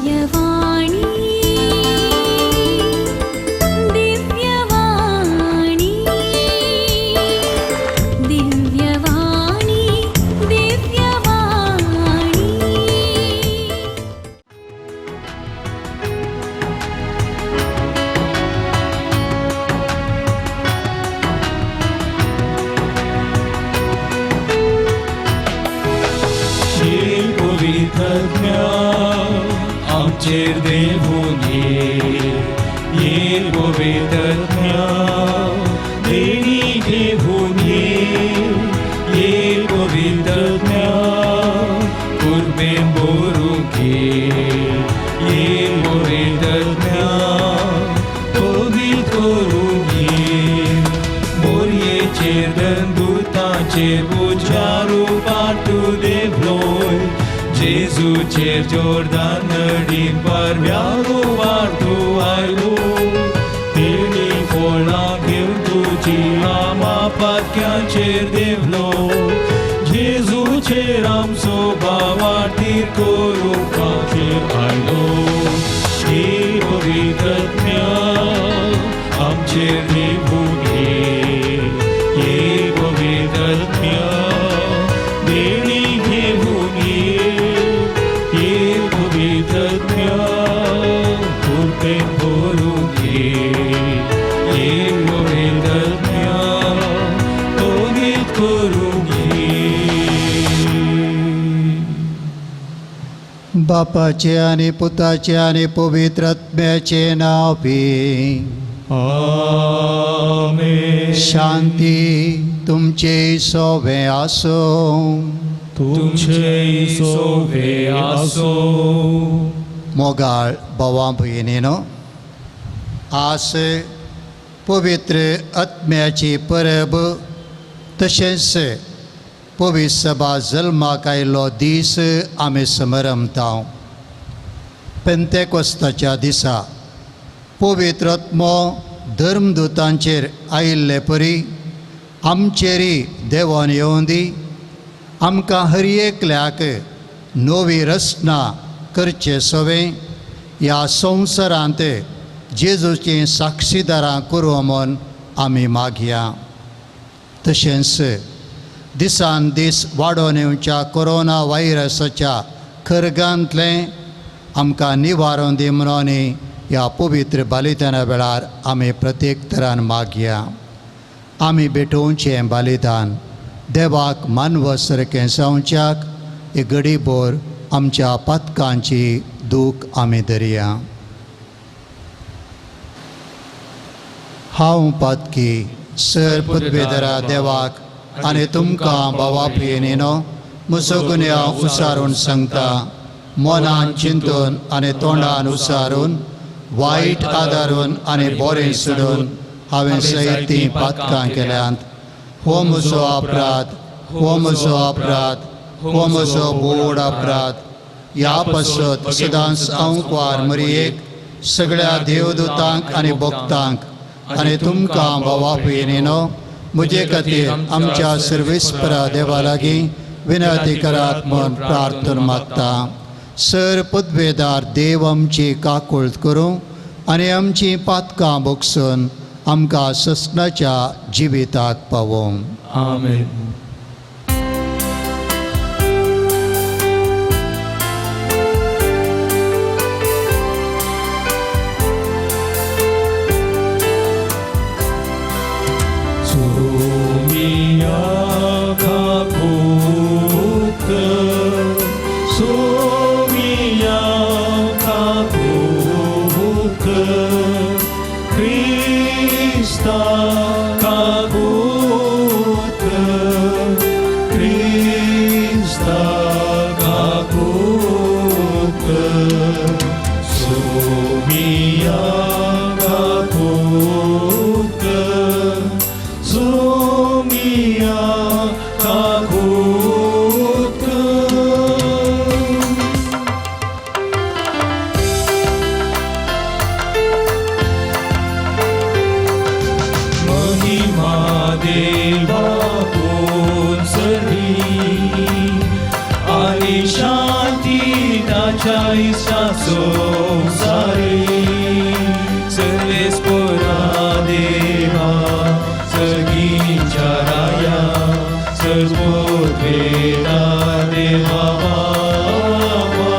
दिव्यवाणी दिव्यवाणी दिव्यवाणी दिव्यवाणी। ये पवित्रज्ञा आमचेर देवून ये, ये पवित्रज्ञा देणी घेवन ये, ये पवित्रज्ञा कुर्बें बरूंक ये, ये पवित्रज्ञा पवित्र करूंक ये। मोरयेचेर दंदुताचेर उजारू पार्तू देवलोय, जेजूचेर जोर्दान नदी पारव्यारो वार्तू आयलो। तेणी फळां घेवन तुजी आमा पातक्यांचेर देवलो, जेजूचेर आमचो भावार्थीर करुपाचेर आयलो। हे पवित्रज्ञा आमचेर देवून ये, हे पवित्रज्ञा देणी घेवन ये, हे पवित्रज्ञा कृपेन भरून ये, हे पवित्रज्ञा पवित्र करून ये। बापाचे आनी पुताचे आनी पवित्र आत्म्याचे नांव बी। आमेन। शांती तुमचे सोवे आसूं। तुमचे सोवे आसूं। मोगाळ भावा भयणीनो, आज पवित्र आत्म्याची परब तशेंच पवित्र सभा जल्माक आयिल्लो दीस आमी समरमता। पेंतेकोस्ताच्या दिसा पवित्र आत्मो धर्मदूतांचेर आयिल्ले परी आमचेरय देवान येवं दी। आमकां हर एकल्याक नवी रचना करचे सवे ह्या संवसारांत जेजूचीं साक्षीदारां करूं म्हूण आमी मागया। तशेंच दिसान दीस वाडोवन येवच्या कोरोना व्हायरसाच्या खरगांतलें आमकां निवारण दी म्हणून ह्या पवित्र बलिदाना वेळार आमी प्रत्येक तरान मागया। आमी भेटोवचें बलिदान देवाक मानव सारकें जावच्याक एक घडीभर आमच्या पातकांची दूख आमी धरया। हांव पातकी सर पदवेदरा देवाक आनी तुमकां भावा भयणीनो म्हजो गुन्यांव उसारून सांगता। मनान चिंतून आनी तोंडान उसारून वायट आदारून आनी बरें सोडून हांवें सयत तीं पातकां केल्यांत। हो म्हजो अपराध, हो म्हजो अपराध, हो म्हजो बोड अपराध। ह्या पासत सदांच हांव कुवार मरियेक सगळ्या देवदूतांक आनी भक्तांक आनी तुमकां भावा भयणीनो म्हजे खातीर आमच्या सर्वेस्परा देवा लागीं विनंती करात म्हूण प्रार्थना मागता। सर पदवेदार देव आमची काकूळत करूं आनी आमची पातकां भोगसून आमकां ससनाच्या जिविताक पावोवं। आमेन। सोमिया काकूत, सोमिया काकूत, क्रिस्ता काकूत, आमच्या इश्टा संवसारी सर्वेस्पोरा देवा सर्गीच्या राया सर्वोद्वेदा देवा बापा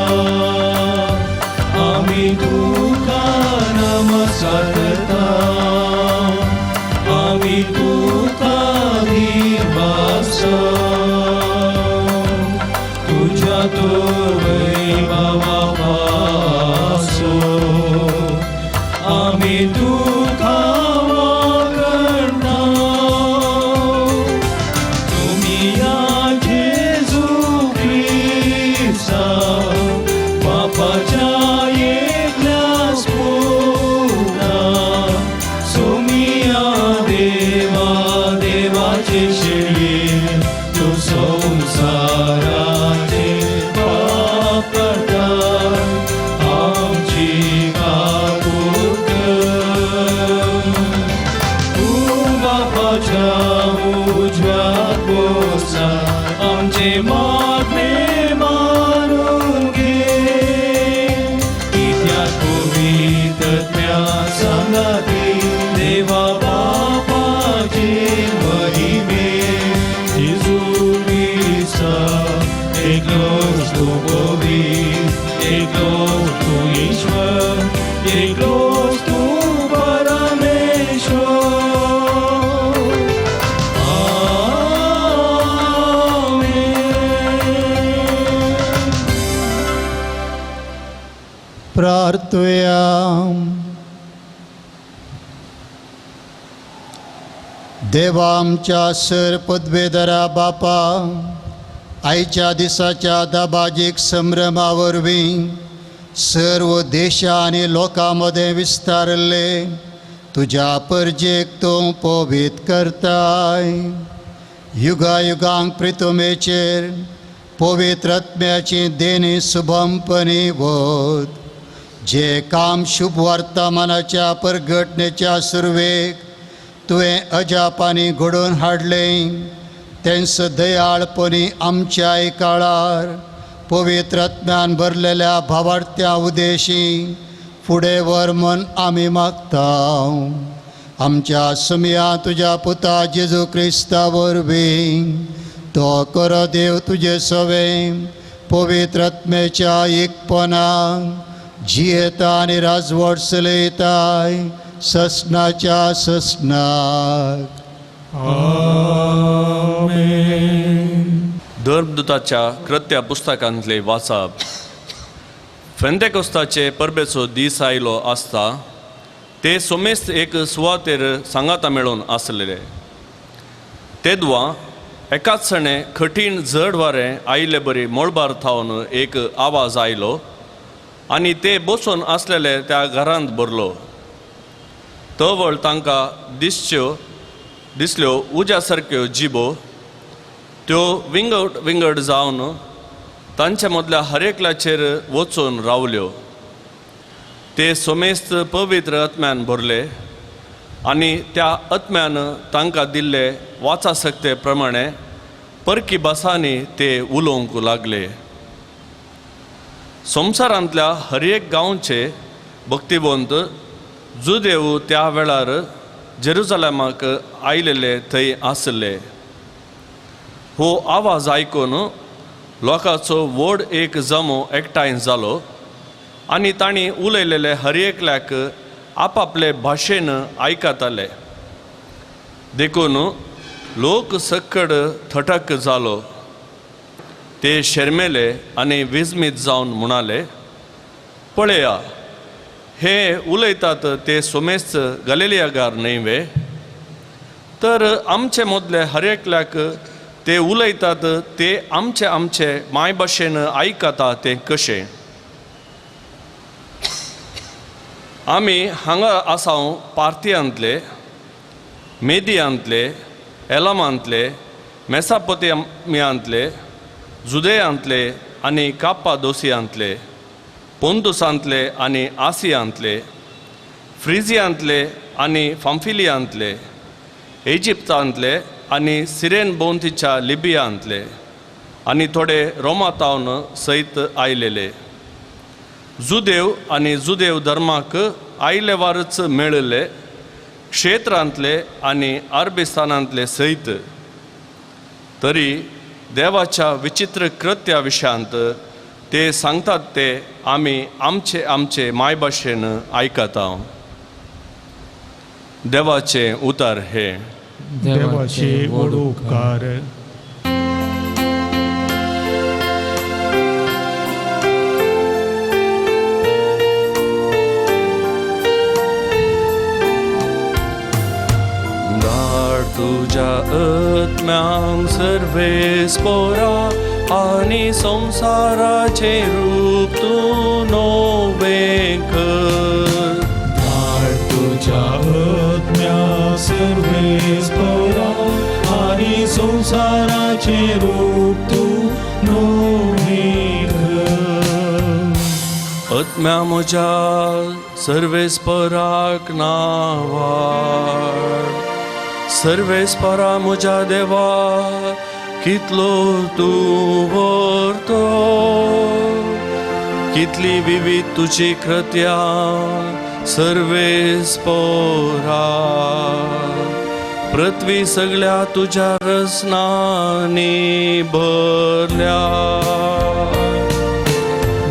आमी तुका नमस्कार करता आमी तुका दिवासा तुज्या तोर बाबा पासो आमी तुका वागणता तुमी जेजू क्रिस्ता बापाच्या एकल्याच पुता सोमिया देवा देवाचे शेळये तूं संवसाराचे पाप काडटाय आमची काकूट कर. तूं बापाच्या उजव्याक बसला आमचे मागणे मानून घे कित्याक पवित्रत्म्या सांगाती देवा बापाचे महिमे जेजू क्रिस्ता एकलोच तूं पवित्र एकलोच तूं ईश्वर एकलोच तूं परमेश्वर. आमेन. प्रार्थुया. देवा आमच्या सर पदवेदरा बापा, आयच्या दिसाच्या दबाजीक संभ्रमा वरवीं सर्व देशा आनी लोकां मदें विस्तारले तुज्या परजेक तूं पवीत करताय. युगायुगांक प्रितुमेचेर पवित्र आत्म्याची देणी शुभमपणी वत जे काम शुभ वर्तमानाच्या परघटनेच्या सुरवेक तुवें अजापांनी घडोवन हाडलें तेंच दयाळपणी आमच्याय काळार पवित्र आत्म्यान भरलेल्या भावार्थ्या उदेशी फुडें व्हर म्हूण आमी मागता. आमच्या सुमया तुज्या पुता जेजू क्रिस्ता वरवीं तो करो देव तुजे सवें पवित्र आत्म्याच्या एकपणाक जियेता आनी राजवट चलयताय ससनाच्या ससनाक. आमेन. धर्मदूताच्या कृत्या पुस्तकांतले वाचप. फेंतेकोस्ताचे परबेचो दीस आयलो आसता ते सोमेस्त एक सुवातेर सांगाता मेळून आसलेले. तेदवा एकाच सणे कठीण जड वारें आयिल्ले बरी मळबार थावन एक आवाज आयलो आनी ते बसून आसलेले त्या घरांत भरलो. तवळ तांकां दिसच्यो दिसल्यो उज्या सारक्यो जिबो, त्यो विंगड विंगड जावन तांच्या मदल्या हर एकल्याचेर वचून रावल्यो. ते सोमेस्त पवित्र आत्म्यान भरले आनी त्या आत्म्यान तांकां दिल्ले वाचासक्ते प्रमाणे परकी भासांनी ते उलोवंक लागले. संवसारांतल्या हर एक गांवचे भक्तिवंत जुदेव त्या वेळार जेरुजलेमाक आयलेले थंय आसले. हो आवाज आयकून लोकांचो व्हड एक जमो एकठांय जालो आनी तांणी उलयलेले हर एकल्याक आपापले भाशेन आयकताले. देखून लोक सक्कड थटक जालो. ते शर्मेले आनी विजमीत जावन म्हणाले, पळया हे उलयतात ते सोमेस्त गलेलियागार न्हय वे? तर आमचे मदले हर एकल्याक ते उलयतात ते आमचे आमचे मायभाशेन आयकता ते कशें? आमी हांगा आसाव पार्थियांतले, मेदियांतले, एलामांतले, मेसापोतेमियांतले, जुदेयांतले आनी काप्पादोसियांतले, पोंतुसांतले आनी आसियांतले, फ्रिजियांतले आनी फांफिलियांतले, इजिप्तांतले आनी सिरेन भोंवतीच्या लिबियांतले आनी थोडे रोमातावन सयत आयलेले. जुदेव आनी जुदेव धर्माक आयलेवारच मेळिल्ले क्षेत्रांतले आनी अरबिस्तानांतले सयत तरी देवाच्या विचित्र कृत्या विशयांत ते सांगतात ते आमी आमचे आमचे मायभाशेन आयकता. देवाचें उतर हें. देवाचे व्हड उपकार. धाड तुज्या आत्म्यांक सर्वेस्पोरा आनी संवसाराचें रूप तूं नवें कर. धाड तुज्या आत्म्या सर्वेस्पोरा आनी संवसाराचें रूप तूं नवें कर. आत्म्या म्हज्या सर्वेस्पराक नावाड, सर्वेस्परा म्हज्या देवा कितलो तूं व्हरतो, कितली विविध तुजी कृत्यां सर्वेस्परा. पृथ्वी सगळ्या तुज्या रसनांनी भरल्या.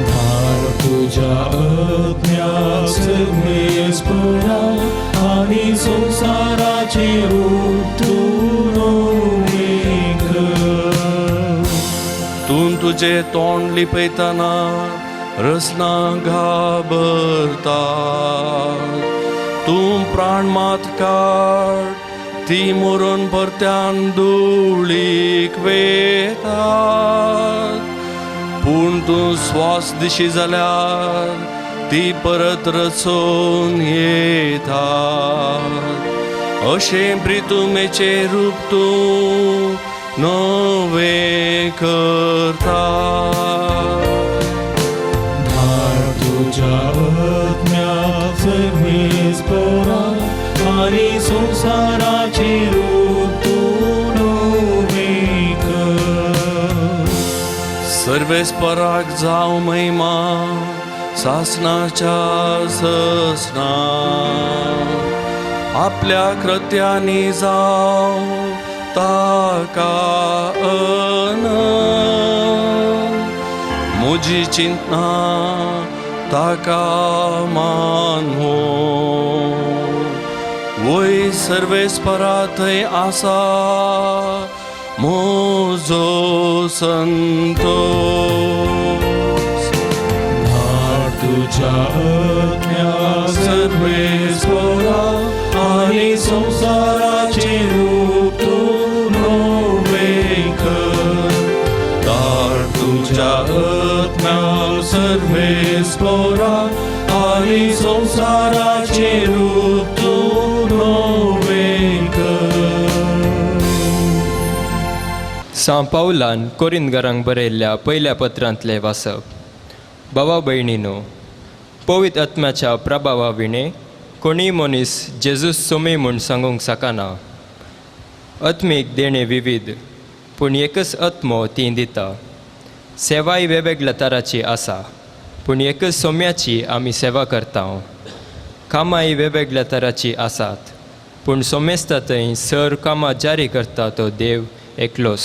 धाड तुज्या आत्म्या सर्वेस्परा आनी संवसाराचें रूप तूं नवें कर. तूं तुजें तोंड लिपयतना रसना घाबरता, तूं प्राण मात काड ती मरून परत्यान धुळीक वेतात. पूण तूं स्वास दिशी जाल्यार ती परत रचोवन येतात. अशें प्रितुमेचें रूप तूं नवें करता. धाड तुज्या आत्म्या सर्वेस्परा आनी संवसाराचें रूप तूं नवें कर. सर्वेस्पराक जावं महिमा सासनाच्या ससना, आपल्या कृत्यांनी जावं ताका अनंत. म्हजी चिंतना ताका मानहो, वय सर्वेस्परा थंय आसा म्हजो संतोष. धाड तुज्या आत्म्या सर्वेस्परा आनी संवसाराचें रूप तूं नवें कर. धाड तुज्या आत्म्या सर्वेस्परा आनी संवसाराचें रूप तूं नवें कर. सां पावलान कोरिंदगरांक बरयल्ल्या पयल्या पत्रांतलें वाचप. बाबा भयणीनो, पवित्र आत्म्याच्या प्रभावा विणें कोणीय मनीस जेजूस सोमी म्हूण सांगूंक शकना. आत्मीक देणें विविध, पूण एकच आत्मो ती दिता. सेवाय वेगवेगळ्या तराची आसा, पूण एकच सोम्याची आमी सेवा करता. कामांय वेगवेगळ्या तराची आसात, पूण सोमेस्ता थंय सर कामां जारी करता तो देव एकलोच.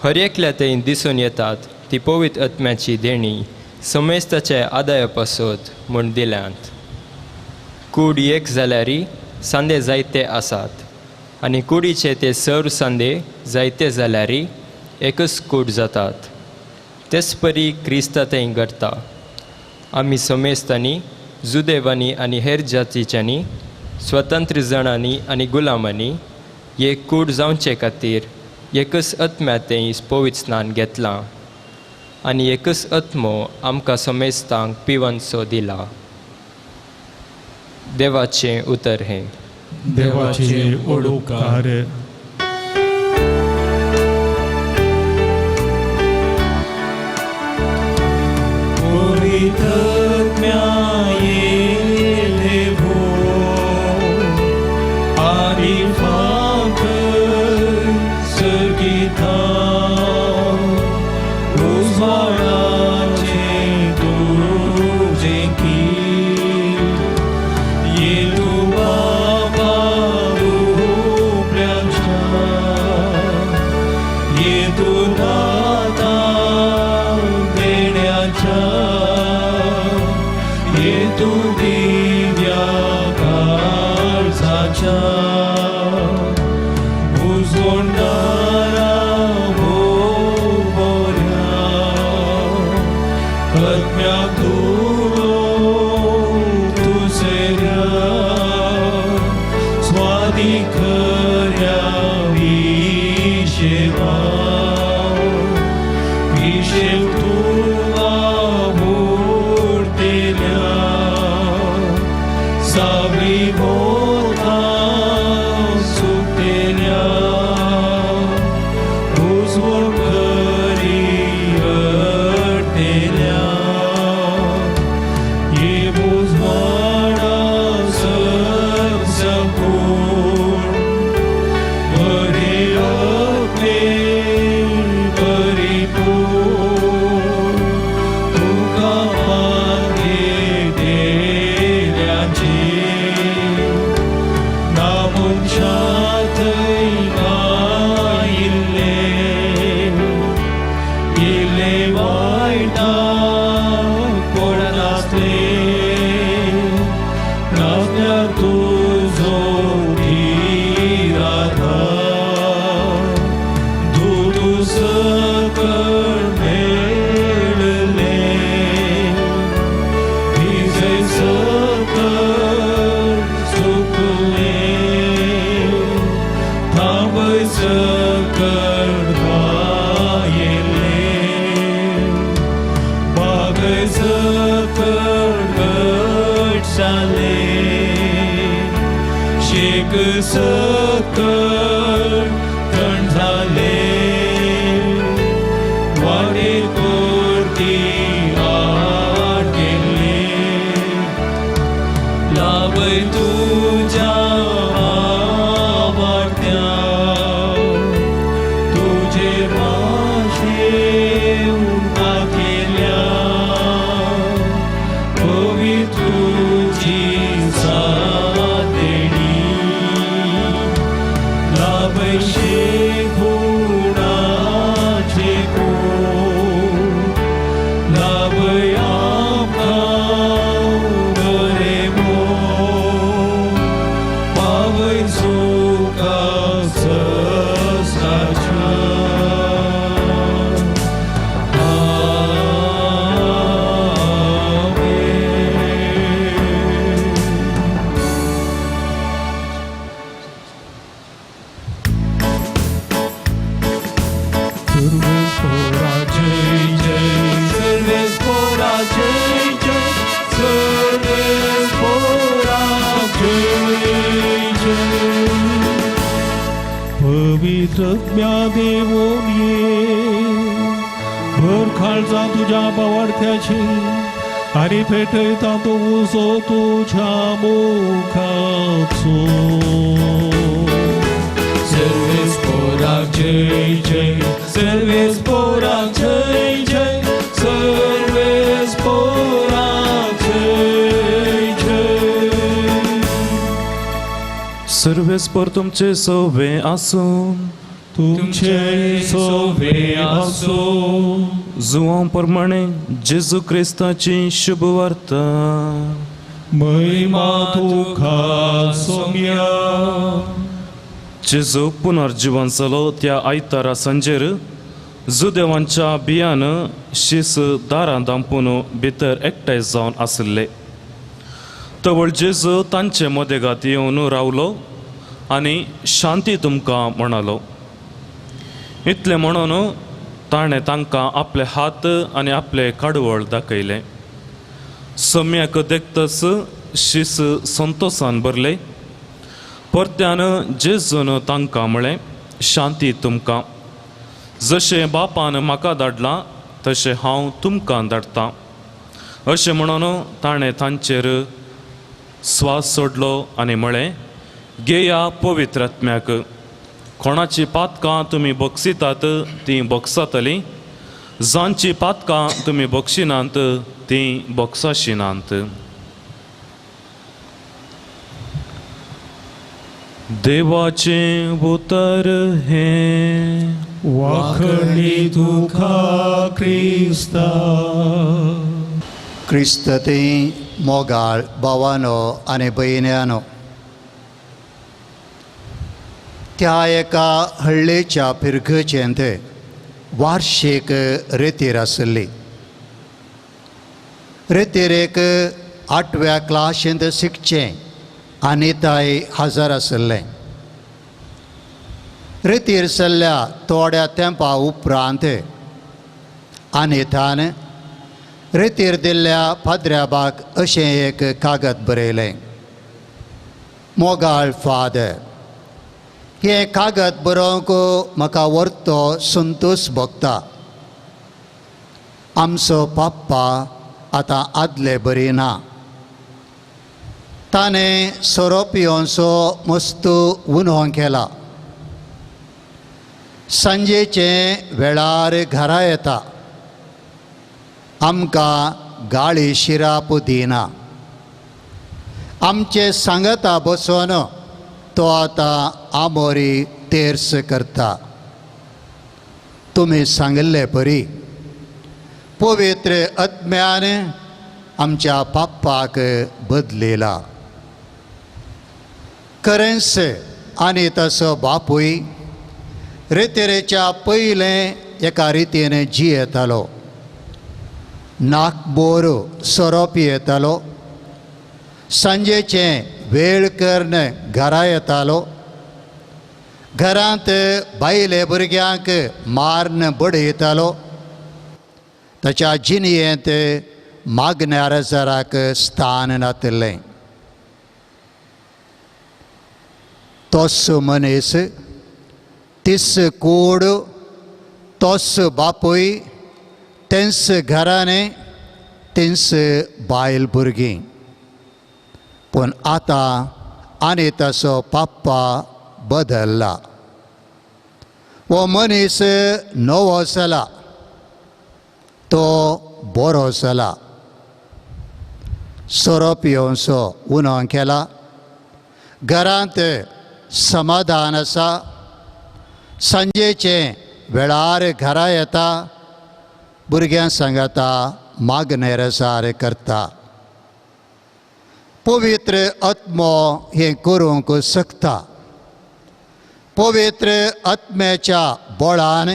हर एकल्या थंय दिसून येतात ती पवित्र आत्म्याची देणी समेस्ताचे आदाया पासत म्हूण दिल्यांत. कूड एक जाल्यारय सांदे जायते आसात आनी कुडीचे ते सर्व सांदे जायते जाल्यारय एकच कूड जातात. तेच परी क्रिस्ता थंय घडटा. आमी समेस्तांनी, जुदेवांनी आनी हेर जातीच्यांनी, स्वतंत्र जाणांनी आनी गुलामांनी एक कूड जावचे खातीर एकच आत्म्या थंय पवित्र स्नान घेतलां आनी एकच आत्मो आमकां समेस्तांक पिवनसो दिला. देवाचें उतर हें. देवाचे व्हड उपकार. पवित्र आत्म्या ये देवो आनी फांक सर्गिता उजवाडाचें दूत. तूं दिव्या काळजाच्या उजवणदारा बऱ्या आत्म्याक दुडोवंक तुजेऱ्या स्वादी खऱ्या विशेवा विशेव तूं आवडतेल्या सावळी वोता सुकतेल्या उजवण करी रडतेल्या ये उजवाडा सपूर्ण बरे आपले परिपूर्ण तुका मागेतेल्याची ना मनशां थंय आयिल्ले इल्ले वायटाक पडनासले नासल्यार तुजो आधार दूत सकळ मेळले विजय सकळ सुकले थांबय सकळ गायले बागय सकळ घट जाले शेक सकळ थंड जाले वाडे कोर्ती आड गेले लाभय तुज्या वाट्या तुजे भाशे केल्या पवित्र तुजी सादेणी लाभय गुणाचे कोण लाभय आमकां बरें मोग पावय सुखा ससाच्या. आमेन. सर्वेस्पोरा जय जय, सर्वेस्पोरा जय जय, सर्वेस्पोरा जय जय. पवित्र देवोन ये भर खालचा तुझ्या बावडत्याची आणि पेटयता तो उजो तुझ्या मुखाचो. सर्वेस्पोरा जय जय, सर्वेस्पोरा जय जय, सर्वेस्पोरा जय जय. सर्वेस्पर तुमचे सवे आसूं. तुमचे सोवे आसूं. जुवां प्रमाणे जेजू क्रिस्ताची शुभ वार्ता. महिमा तुका सोम्या. जेजू पुनर्जिवन जालो त्या आयतारा सांजेर जुदेवांच्या बियान शीस दारां दांपून भितर एकठांय जावन आशिल्ले. तवळ जेजू तांचे मदेगात येवन रावलो आनी शांती तुमकां म्हणालो. इतलें म्हणून ताणें तांकां आपले हात आनी आपले काडवळ दाखयलें. सम्याक देखतच शीस संतोसान भरले. परत्यान जेजून तांकां म्हळें, शांती तुमकां. जशें बापान म्हाका धाडलां तशें हांव तुमकां धाडटां. अशें म्हणून ताणें तांचेर स्वास सोडलो आनी म्हळें, घेया पवित्र आत्म्याक. कोणाची पातकां तुमी बक्षितात तीं बक्षातलीं, जांची पातकां तुमी बक्षिनात तीं बक्षाशिनात. देवाचें उतर हें. वाखणी तुका क्रिस्ता. क्रिस्त ते मोगाळ भावानो आनी भयण्यानो, त्या एका हळ्ळेच्या फिरगचेंत वार्षीक रेतीर आसली. रेतीरेक आठव्या क्लाशींत शिकचें आनी ताय हजर आसलें. रेतीर सरल्या थोड्या तेंपा उपरांत अनितान रेतीर दिल्ल्या पाद्र्याबाक अशें एक कागद बरयलें. मोगाळ फादर, हें कागद बरोवंक म्हाका व्हरतो संतोश भोगता. आमचो पप्पा आतां आदले बरी ना. ताणें सोरो पियोनचो मस्त उनो केला. सांजेचे वेळार घरा येता, आमकां गाळी शिराप दिना. आमचे सांगता बसोन तो आतां आमोरी तेर्स करता. तुमी सांगिल्ले परी पवित्र आत्म्यान आमच्या पप्पाक बदलेला. खरेंच आनी तसो बापूय रेतेरेच्या पयलें एका रितीन जियेतालो. नाकबोर सोरो पियेतालो. सांजेचें वेळ करून घरा येतालो. घरांत बायले भुरग्यांक मारून बडयतालो. ताच्या जिणयेंत मागण्या रजाराक स्थान नातिल्लें. तोस मनीस, तीस कूड, तोस बापूय, तेंच घराणें, तेंच बायल भुरगीं. पूण आतां आनी ताचो पप्पा बदल्ला. हो मनीस नवो जाला, तो बरो जाला. सोरो पियोनचो उणो केला. घरांत समाधान आसा. सांजेचें वेळार घरा येता, भुरग्यां सांगता मागणें रजार करता. पवित्र आत्मो हें करूंक शकता. पवित्र आत्म्याच्या बळान,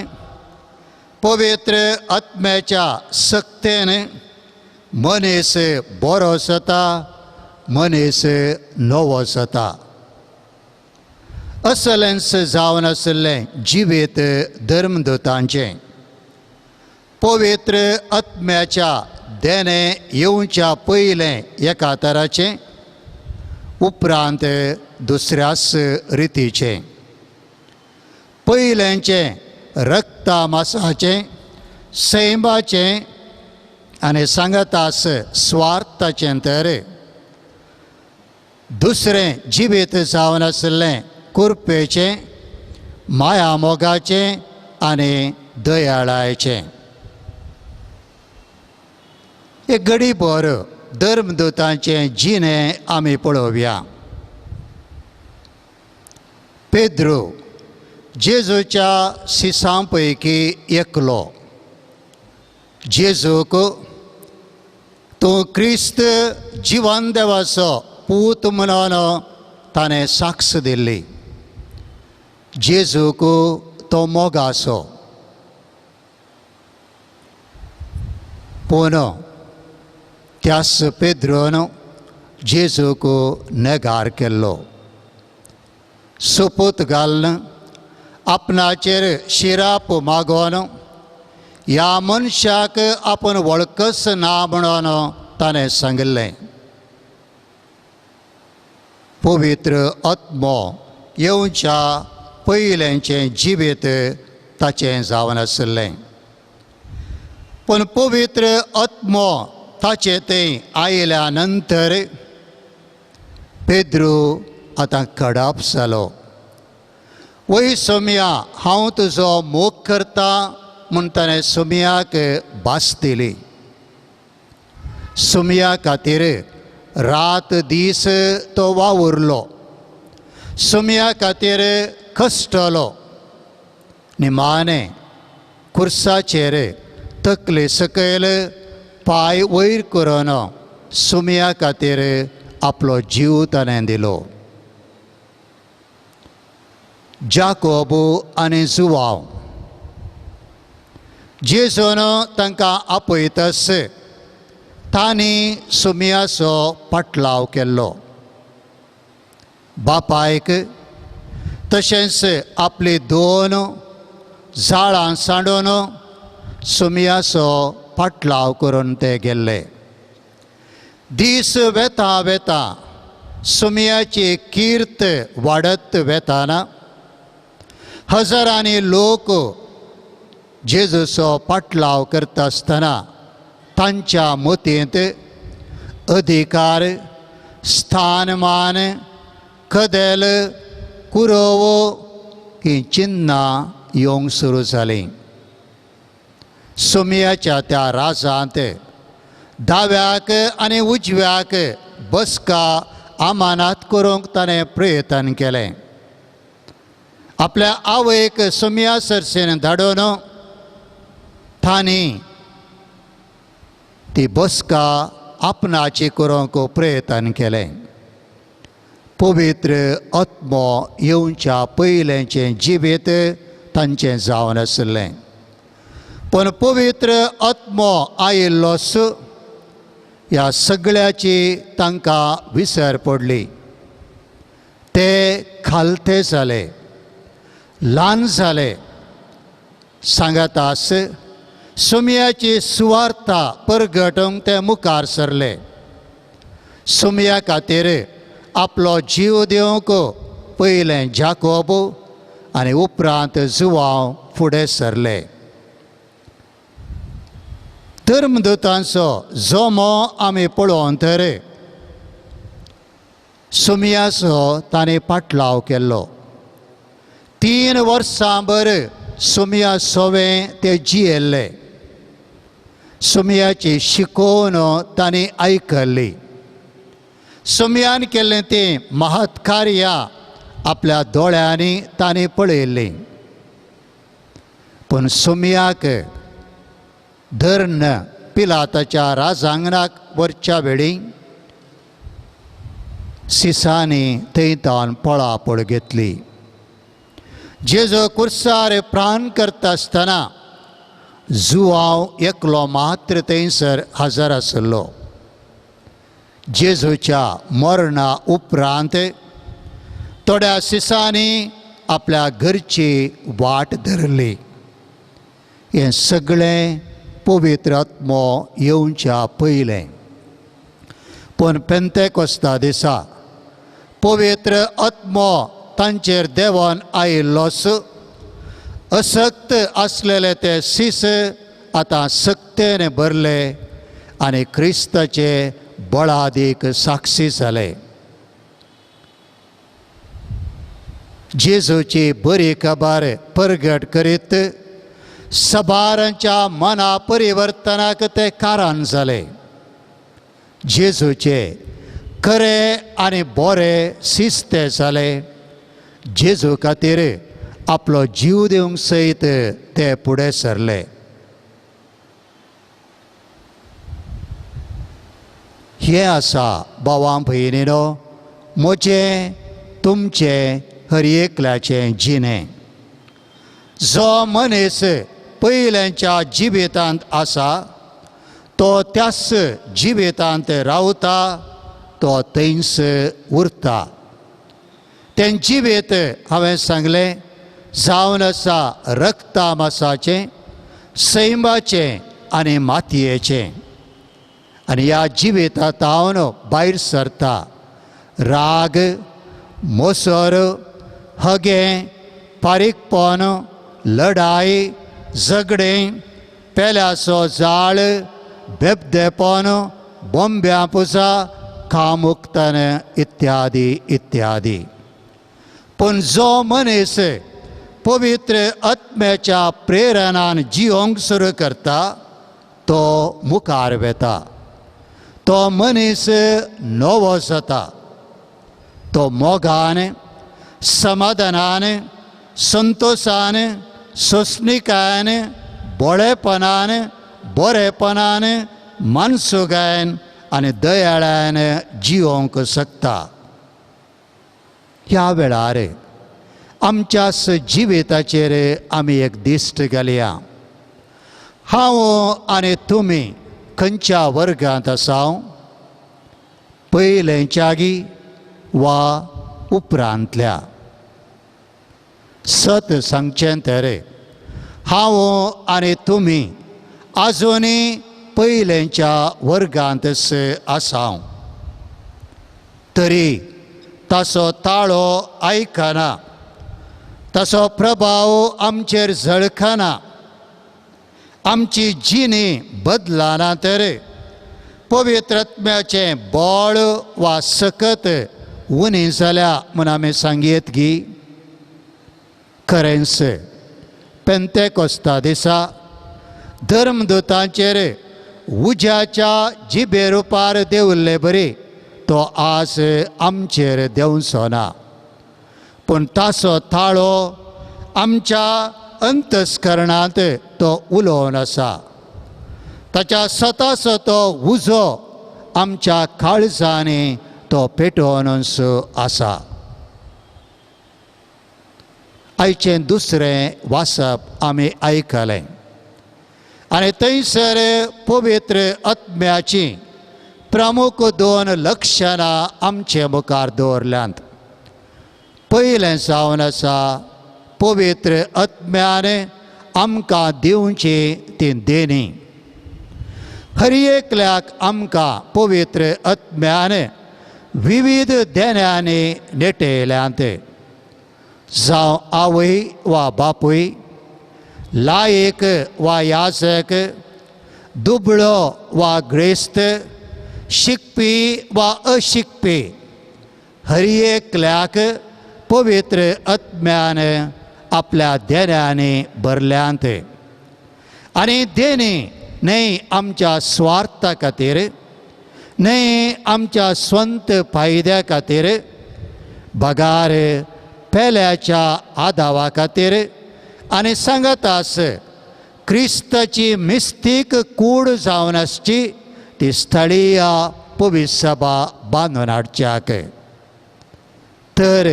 पवित्र आत्म्याच्या शक्तेन मनीस बरो जाता, मनीस नवो जाता. असलेंच जावन आशिल्लें जिवीत धर्मदूतांचें. पवित्र आत्म्याच्या देणें येवच्या पयलें एका तराचें, उपरांत दुसऱ्याच रितीचें. पयलेंचें रक्ता मासाचें, सैमाचें आनी सांगातास स्वार्थाचें, तर दुसरें जिवीत जावन आशिल्लें कुरपेचें, माया मोगाचें आनी दयाळायचें. एक गडीभर धर्मदूतांचें जिणें आमी पळोवया. पेद्रू जेजूच्या सिसां पैकी एकलो. जेजूक तूं क्रिस्त जिवन देवाचो पूत म्हणून ताणें साक्ष दिल्ली. जेजूक तो मोगाचो, पूण त्याच पेद्रोन जेजूक नेगार केल्लो. सोपूत घालून आपणाचेर शिराप मागोवन ह्या मनशाक आपूण वळखच ना म्हणून ताणें सांगिल्लें. पवित्र आत्मो येवच्या पयलेंचें जिवीत ताचें जावन आशिल्लें. पूण पवित्र आत्मो ताचे थंय आयल्या नंतर पेद्रू आतां कडप जालो. वय सोम्या, हांव तुजो मोग करता म्हूण ताणें सोम्याक भास दिली. सोम्या खातीर रात दीस तो वावुरलो. सोम्या खातीर कश्टलो. निमाणें कुर्साचेर तकले सकयल पांय वयर करून सुमया खातीर आपलो जीव ताणें दिलो. जाकोब आनी जुवांव जेजून तांकां आपयतस तांणी सुमयाचो पाटलाव केल्लो. बापायक तशेंच आपली दोन जाळां सांडून सुमयाचो पाटलाव करून ते गेल्ले. दीस वेता वेता सुमयाची कीर्त वाडत वेताना हजारांनी लोक जेजूचो पाटलाव करता आसतना तांच्या मतींत अधिकार, स्थानमान, कदेल, कुरव ही चिन्नां येवंक सुरू जालीं. सुमयाच्या त्या राजांत दाव्याक आनी उजव्याक बसका आमानात करूंक ताणें प्रयत्न केलें. आपल्या आवयक सुमया सरसेन धाडून तांणी ती बसका आपणाची करूंक प्रयत्न केलें. पवित्र आत्मो येवच्या पयलेंचें जिवीत तांचें जावन आशिल्लें, पूण पवित्र आत्मो आयिल्लोच ह्या सगळ्याची तांकां विसर पडली. ते खालते जाले, ल्हान जाले. सांगातास सुमयाची सुवार्ता परगटूंक ते मुखार सरले. सुमया खातीर आपलो जीव दिवंक पयलें जाकोब आनी उपरांत जुवांव फुडें सरले. धर्मदूतांचो जमो आमी पळोवन तर सुमयाचो ताणें पाटलाव केल्लो. 3 वर्सां भर सुमया सोवें ते जियेल्ले. सुमयाची शिकोवन तांणी आयकल्ली. सुमयान केल्लें तें महत् कार्यां आपल्या दोळ्यांनी तांणी पळयल्लीं. पूण सुमयाक धरून पिलाताच्या राजांगणाक वरच्या वेळी सिसांनी थंय तावन पळापळ घेतली. जेजू कुर्सार प्राण करता आसतना जुवांव एकलो मात्र थंयसर हजर आशिल्लो. जेजूच्या मरणा उपरांत थोड्या सिसांनी आपल्या घरची वाट धरली. हें सगळें पवित्र आत्मो येवच्या पयलें. पूण पेंतेकोस्ता दिसा पवित्र आत्मो तांचेर देवान आयिल्लोच. असक्त आसलेले ते सीस आतां सक्तेन भरले आनी क्रिस्ताचे बळादीक साक्षी जाले. जेजूची बरी खबर परगट करीत सबारांच्या मना परिवर्तनाक ते कारण जाले. जेजूचे खरे आनी बरे शिस्ते जाले. जेजू खातीर आपलो जीव दिवंक सयत ते फुडें सरले. हें आसा भावां भयणीनो म्हजें तुमचें हर एकल्याचें जिणें. जो मनीस पयल्यांच्या जिवितांत आसा तो त्याच जिवितांत रावता, तो थंयच उरता. तें जिवीत हांवें सांगलें जावन आसा रक्ता मासाचें, सैमाचें आनी मातयेचें. आनी ह्या जिवितांत भायर सरता राग, मोसर, हगें, फारीकपण, लढाय, झगडें, पेल्याचो जाळ, बेबदेपण, बोंब्या पुजा, कामुक्तन इत्यादी इत्यादी. पूण जो मनीस पवित्र आत्म्याच्या प्रेरणान जिवंक सुरू करता तो मुखार वेता, तो मनीस नवो जाता. तो मोगान, समाधानान, संतोशान, सोंसणिकायेन, बोळेपणान, बरेपणान, मानसुगायेन आनी दयाळान जिवोवंक शकता. ह्या वेळार आमच्या जिविताचेर आमी एक दिश्ट घालया. हांव आनी तुमी खंयच्या वर्गांत आसा, पयलेंच्यागी वा उपरांतल्या? सत सांगचें तर हांव आनी तुमी आजुनूय पयलेंच्या वर्गांतच आसा. तरी ताचो ताळो आयकना, ताचो प्रभाव आमचेर झळकना, आमची जिणी बदलना तर पवित्र आत्म्याचें बळ वा सकत उणी जाल्या म्हूण आमी सांगयेत गी? खरेंच पेंतेकोस्ता दिसा धर्मदूतांचेर उज्याच्या जिबे रुपार देंवल्ले बरी तो आज आमचेर देंवचो ना, पूण ताचो ताळो आमच्या अंतस्करणांत तो उलोवन आसा. ताच्या सताचो तो उजो आमच्या काळजांनी तो पेटोवनच आसा. आयचें दुसरें वाचप आमी आयकलें आनी थंयसर पवित्र आत्म्याची प्रमुख दोन लक्षणां आमचे मुखार दवरल्यांत. पयलें जावन आसा पवित्र आत्म्यान आमकां दिवची ती देणी. हर एकल्याक आमकां पवित्र आत्म्यान विविध देण्यांनी नेटयल्यांत. जावं आवय वा बापूय, लायक वा याजक, दुबळो वा ग्रेस्त, शिकपी वा अशिकपी, हर एकल्याक पवित्र आत्म्यान आपल्या देण्यांनी भरल्यांत. आनी देणी न्हय आमच्या स्वार्था खातीर, न्हय आमच्या स्वंत फायद्या खातीर, बगार पेल्याच्या आदावा खातीर आनी सांगतास क्रिस्ताची मिस्तीक कूड जावन आसची ती स्थळीय पवित्र सभा बांदून हाडच्याक. तर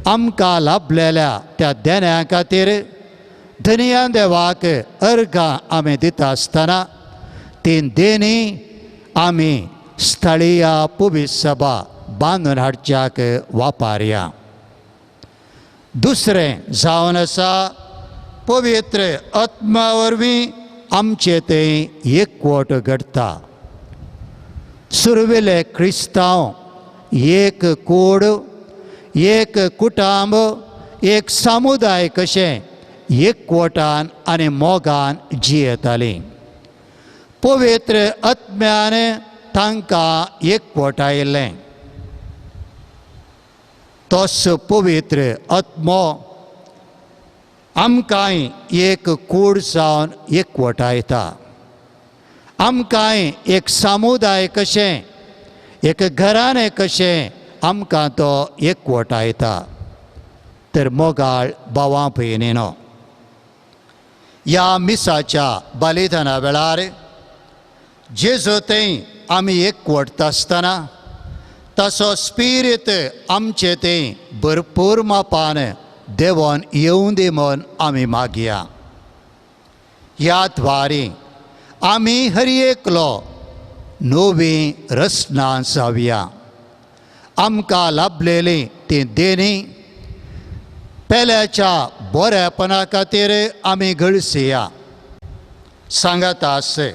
आमकां लाभलेल्या त्या देण्या खातीर धनया देवाक अर्घां आमी दिता आसतना ती देणी आमी स्थळीय पवित्र सभा बांदून हाडच्याक वापरया. दुसरें जावन आसा पवित्र आत्मा वरवीं आमचें तें एकवट घडटा. सुरवेले क्रिस्तांव एक कूड, एक कुटुंब, एक समुदाय कशें एकवटान आनी मोगान जियेतालीं. पवित्र आत्म्यान तांकां एकवटायलें. तोच पवित्र आत्मो आमकांय एक कूड जावन एकवटायता. आमकांय एक समुदाय कशें, एक घराणें कशें आमकां तो एकवटायता. तर मोगाळ भावां भयणीनो, ह्या मिसाच्या बलिदाना वेळार जेजू थंय आमी एकवटता आसतना ताचो स्पिरीत आमचे थंय भरपूर मापान देवोन येवं दी म्हूण आमी मागया. ह्या द्वारी आमी हर एकलो नवी रचना जावया. आमकां लाभलेली ती देणी पेल्याच्या बरेपणा खातीर आमी गळसया. सांगात आसे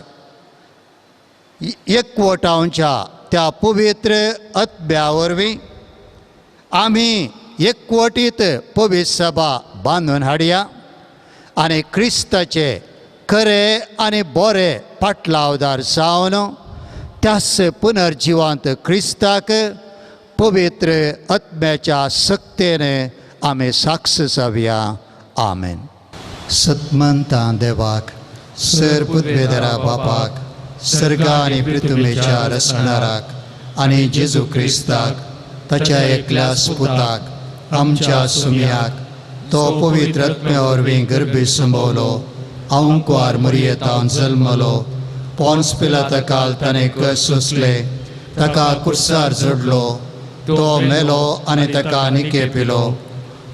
एकवटावच्या त्या पवित्र आत्म्या वरवीं आमी एकवटीत पवित्र सभा बांदून हाडया आनी क्रिस्ताचे खरे आनी बरे पाटलावदार जावन त्याच पुनर्जिवांत क्रिस्ताक पवित्र आत्म्याच्या सक्तेने आमी साक्ष जावया. आमेन. सतमंता देवाक, सर पुदवेदरा बापाक, सर्गा आनी पृथ्वीच्या रचणाराक आनी जेजू क्रिस्ताक ताच्या एकल्या पुताक आमच्या सुमयाक तो पवित्र आत्म्या वरवीं गर्भी संभवलो, अंकुआर मरियेतावन जल्मलो, पोन्स पिलाता ताणें कश्ट सोंसले, ताका कुर्सार जोडलो, तो मेलो आनी ताका निके पिलो।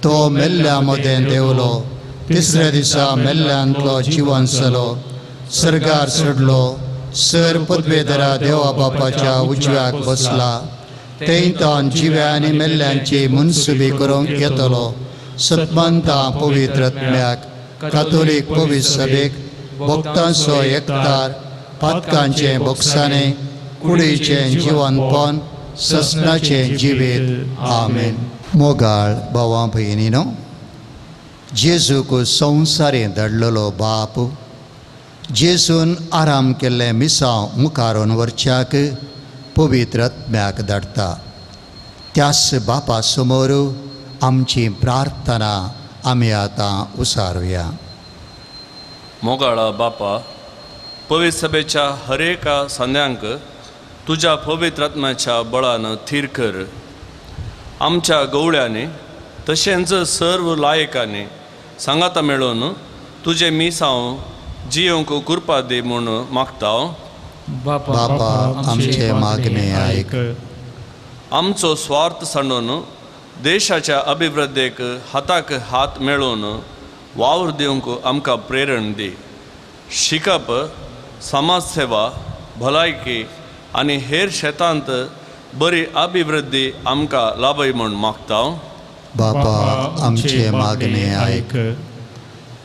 तो मेल्ल्या मदें देंवलो, तिसऱ्या दिसा मेल्ल्यांतलो जिवन जालो, सर्गार सोडलो, सर पदवेधरा देवा बापाच्या उजव्याक बसला। थंय जिव्या आनी मेल्ल्यांची मुनसुबी करूंक येतलो। सतमंता पवित्र आत्म्याक, कातोलीक पवित्र सभेक, भक्तांचो एकतार, पातकांचें बोगसाणें, कुडीचें जिवनपण, ससनाचें जिवीत। आमेन। मोगाळ भावा भयणीनो, जेजूक संवसारें धाडलेलो बाप जेजून आराम केल्लें मिसांव मुखारून व्हरच्याक पवित्र आत्म्याक धाडटा। त्याच बापा समोर आमची प्रार्थना आमी आतां उसारुया। मोगाळा बापा, पवित्र सभेच्या हर एका संद्यांक तुज्या पवित्र आत्म्याच्या बळान थीर कर। आमच्या गवळ्यांनी तशेंच सर्व लायकांनी सांगाता मेळून तुजें मिसांव जियोंक कृपा दी म्हूण मागता। बापा आमचे मागणे आयक। आमचो स्वार्थ सांडून देशाच्या अभिवृद्धीक हाताक हात मेळोवन वावर दिवंक आमकां प्रेरण दी। शिकप, समाजसेवा, भलायकी आनी हेर शेतांत बरी अभिवृद्धी आमकां लाभय म्हूण मागता। बापा आमचे मागणे आयक।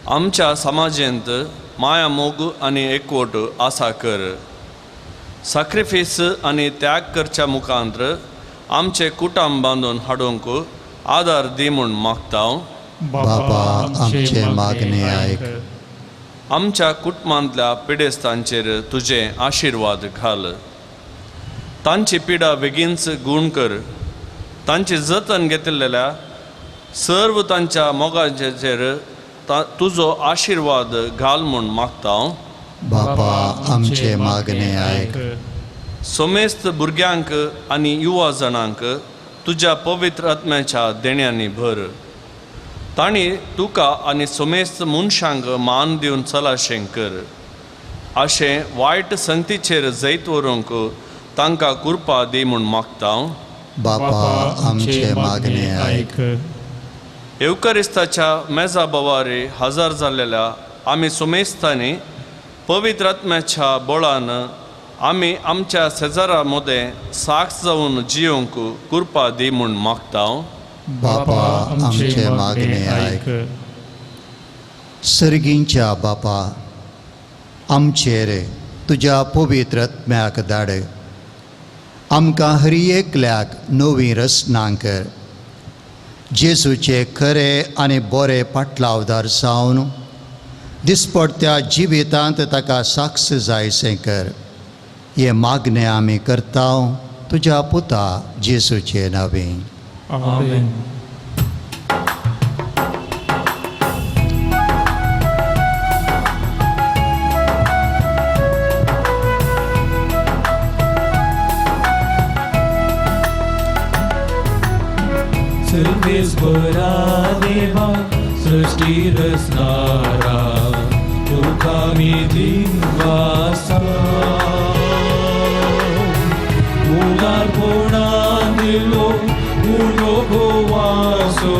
आमच्या समाजेंत माया, मोग आनी एकवट आसा कर। साक्रिफीस आनी त्याग करच्या मुखांत्र आमचे कुटुंब बांदून हाडूंक आदार दी म्हूण मागता। बापा आमचे मागणे आयक। आमच्या कुटुंबांतल्या पिडेस्तांचेर तुजे आशिर्वाद घाल। तांची पिडा बेगीनच गूण कर। तांचे जतन घेतलेल्या सर्व तांच्या मोगाचेर तुजो आशिर्वाद घाल म्हूण मागता। बापा आमचे मागणे आयक। सोमेस्त भुरग्यांक आनी युवा जाणांक तुज्या पवित्र आत्म्याच्या देण्यांनी भर। तांणी तुका आनी सोमेस्त मनशांक मान दिवन चलाशें कर। अशें वायट संगतीचेर जैत व्हरूंक तांकां कृपा दी म्हूण मागता। बापा आमचे मागणे आयक। येवकरिस्ताच्या मेजा बवारी हजर जाल्लेल्या आमी सोमेस्तांनी पवित्र आत्म्याच्या बळान आमी आमच्या शेजारा मदें साक्ष जावन जियोंक कृपा दी म्हूण मागता। बापा आमचे मागणे आयक। सर्गींच्या बापा, आमचेर तुज्या पवित्र आत्म्याक धाड। आमकां हर एकल्याक नवी रचना कर। जेजूचे खरे आनी बरे पाटलावदार जावन दिसपडत्या जिवितांत ताका साक्ष जायसें कर। हे मागणे आमी करता तुज्या पुता जेजूचे नांवे। आमेन। सर्वेस्परा देवा सृष्टी रचणारा तुका मी दिनवासा। उदारपणान दिलो उणो गोवासो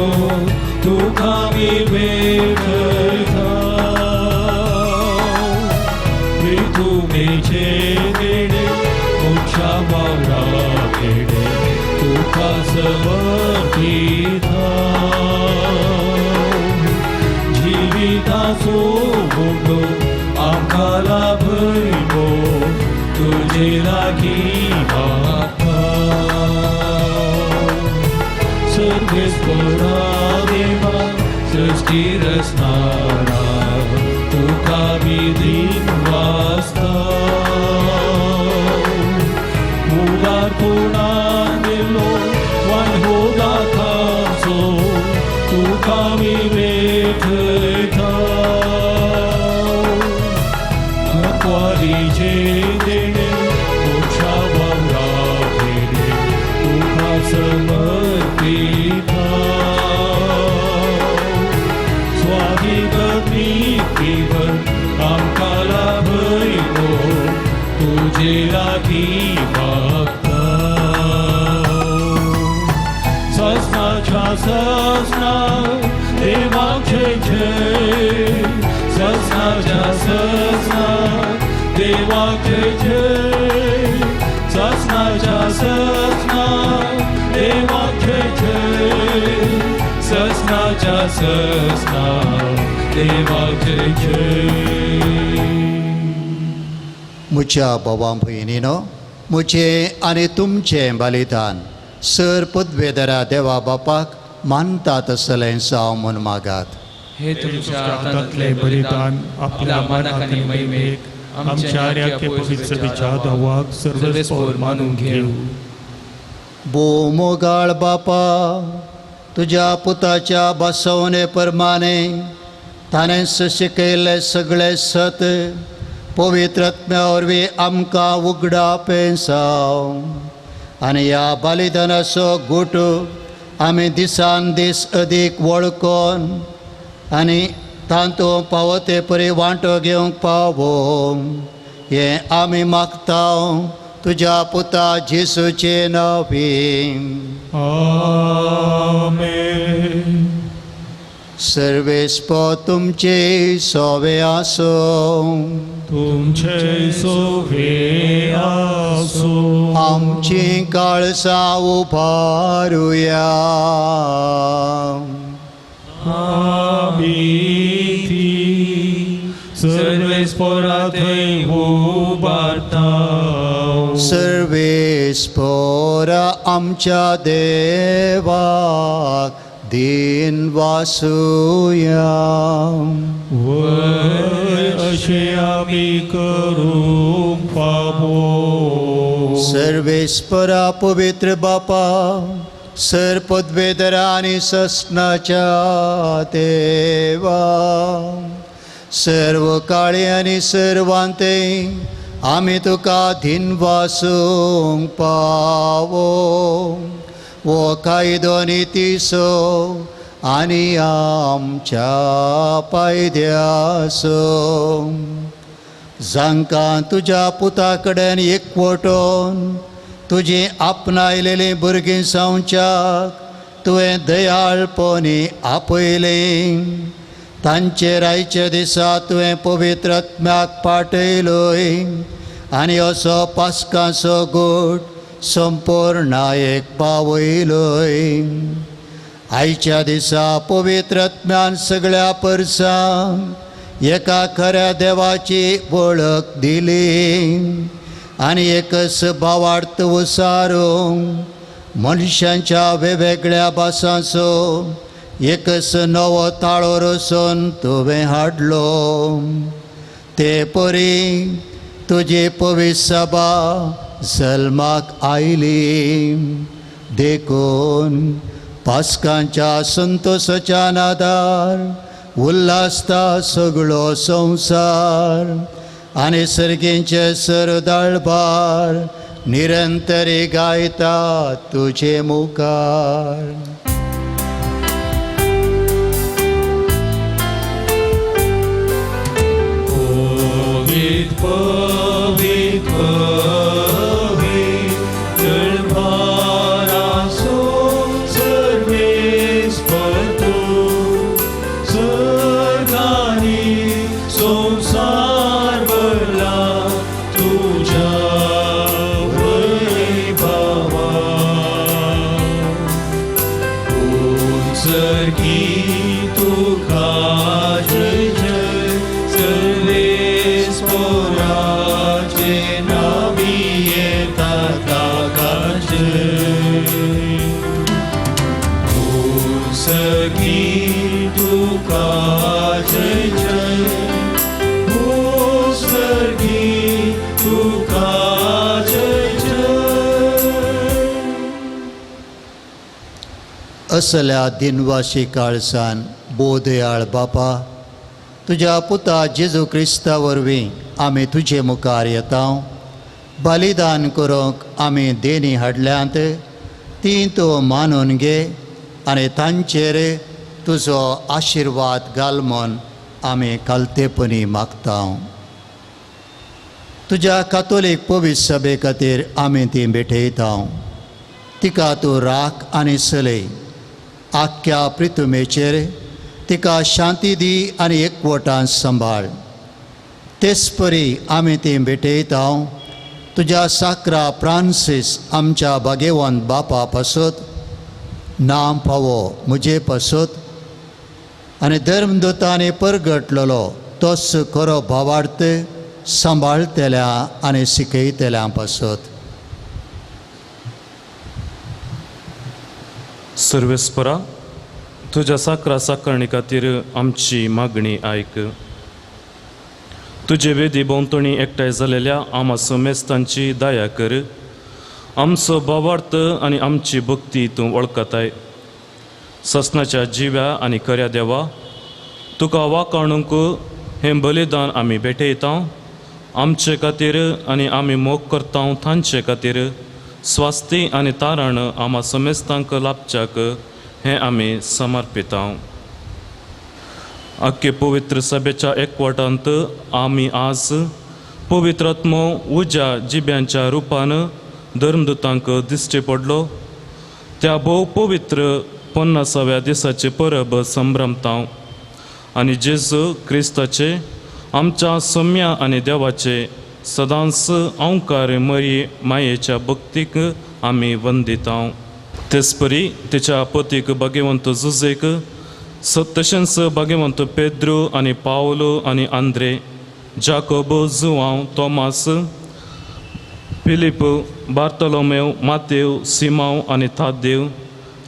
तुका मी भेटयता। प्रितुमेचे देणे मोक्षा वावरा देणे तुका समर्पिता। जिविताचो उंडो आमकां लाभयलो तुजे लागीं मागता। सर्वेस्परा देवा सृष्टी रचणारा तुका मी दिनवासता। उदारपणान दिलो वान दाताचो तुका मी भेटयता। वारीचे देणे मोक्षा वावरा देणे तुका समर्पिता। स्वाधीन आमकां लाभयलो ससना देवाक जय जय ससनाच्या ससना देवाक जय जय ससनाच्या ससना देवाक जय जय ससनाच्या ससना देवाक जय जय. म्हज्या भावां भयणीनो, म्हजें आनी तुमचें बलिदान सर पदवेदरा देवा बापाक मानता तसलें जावं म्हूण मागात. हे तुमच्या हातांतलें बलिदान आपल्या मानाक आनी महिमेक आमच्या आर्याके पवित्र सभेच्या दावाक सर्वेस्पोर मानून घेवं. भोव बापा, तुज्या पुताच्या बसवणे प्रमाणे ताणें शिकयल्लें सगळें सत पवित्र आत्म्या वरवीं आमकां उगडापें जावं आनी ह्या बलिदानाचो गुट आमी दिसान दीस अदीक वळखून आनी तातूंत पावो ते परी वांटो घेवंक पावो हें आमी मागता तुज्या पुता जेसूचे नांवी. आमेन. सर्वेस्पो तुमचे सोवे आसूं. तुमचे सोवे आसूं. आमची काळसां उबारुया. आमी ती सर्वेस्पोरा थंय उबारता. सर्वेस्पोरा आमच्या देवाक दिन वासुया. वय अशें आमी करूंक फावो. सर्वेस्परा पवित्र बापा, सर पदवेदरा आनी ससनाच्या देवा, सर्व काळी आनी सर्वांते आमी तुका धिनवासूंक पावो. वो कायदो नितीसो आनी आमच्या पायद्यासो जांकां तुज्या पुता कडेन एकवटून तुजी आपणायलेलीं भुरगीं जावच्याक तुवें दयाळपणी आपयलीं, तांचेर आयच्या दिसा तुवें पवित्र आत्म्याक पाठयलोय आनी असो पास्काचो गोट संपूर्णायेक पावयलोय. आयच्या दिसा पवित्र आत्म्यान सगळ्या परसांक एका खऱ्या देवाची वळख दिली आनी एकच भावार्थ उसारूंक मनशांच्या वेगवेगळ्या भासांचो एकच नवो ताळो रचून तुवें हाडलो. ते परी तुजी पवित्र सभा जल्माक आयली. देखून पास्कांच्या संतोसाच्या नादार उल्हासता सगळो संवसार आनी सर्गींचे सरदाळबार निरंतरी गायता तुजे मुखार. पवित्र पवित्र पवित्र भारासो सर्वेस्पर तूं सर्गांनी संवसार भरला तुज्या वैभवान. उंचरकी तुका जय जय सर्वेस्पराचे नावी येता ताका जय. उंचरकी तुका जय जय उंचरकी तुका जय जय. असल्या दिनवाशी काळसान बोधयाळ बापा, तुज्या पुता जेजू क्रिस्ता वरवीं आमी तुजे मुखार येता. बलिदान करूंक आमी देणी हाडल्यांत ती तूं मानून घे आनी तांचेर तुजो आशिर्वाद घाल म्हूण आमी कालतेपणी मागता. तुज्या कातोलीक पवित्र सभे खातीर आमी ती भेटयता. तिका तूं राख आनी चलय. आख्ख्या प्रितुमेचेर तिका शांती दी आनी एकवटान सांबाळ. तेचपरी आमी ती भेटयता तुज्या साक्रा फ्रांसीस आमच्या भागेवंत बापा पासत, नाम फावो म्हजे पासत आनी धर्मदूतांनी परगटलेलो तोच खरो भावार्थ सांबाळटल्या आनी शिकयतल्या पासत. सर्वेस्परा, तुज्या साक्रा साकरणी खातीर आमची मागणी आयक. तुजे वेदी भोंवतणी एकठांय जालेल्या आमा समेस्तांची दया कर. आमचो भावार्थ आनी आमची भक्ती तूं वळखताय. ससनाच्या जिव्या आनी खऱ्या देवा, तुका वाकाणूंक हें बलिदान आमी भेटयता. आमचे खातीर आनी आमी मोग करता तांचे खातीर स्वास्थी आनी तारण आमा समेस्तांक लाभच्याक हें आमी समर्पिता. आख्खे पवित्र सभेच्या एकवटांत आमी आज पवित्र आत्मो उज्या जिब्यांच्या रुपान धर्मदूतांक दिश्टी पडलो. त्या भोव पवित्र 50व्या दिसाचे परब संभ्रमता आनी जेजू क्रिस्ताचे आमच्या सम्या आनी देवाचे सदांच अंकार मरी मायेच्या भक्तीक आमी वंदिता. तेचपरी तिच्या पतीक भाग्यवंत जुजेक, तशेंच भाग्यवंत पेद्रू आनी पावलो आनी आंद्रे, जाकोब, जुवांव, तोमास, फिलीप, बार्तलोमेव, मातेव, सिमांव आनी थादेव,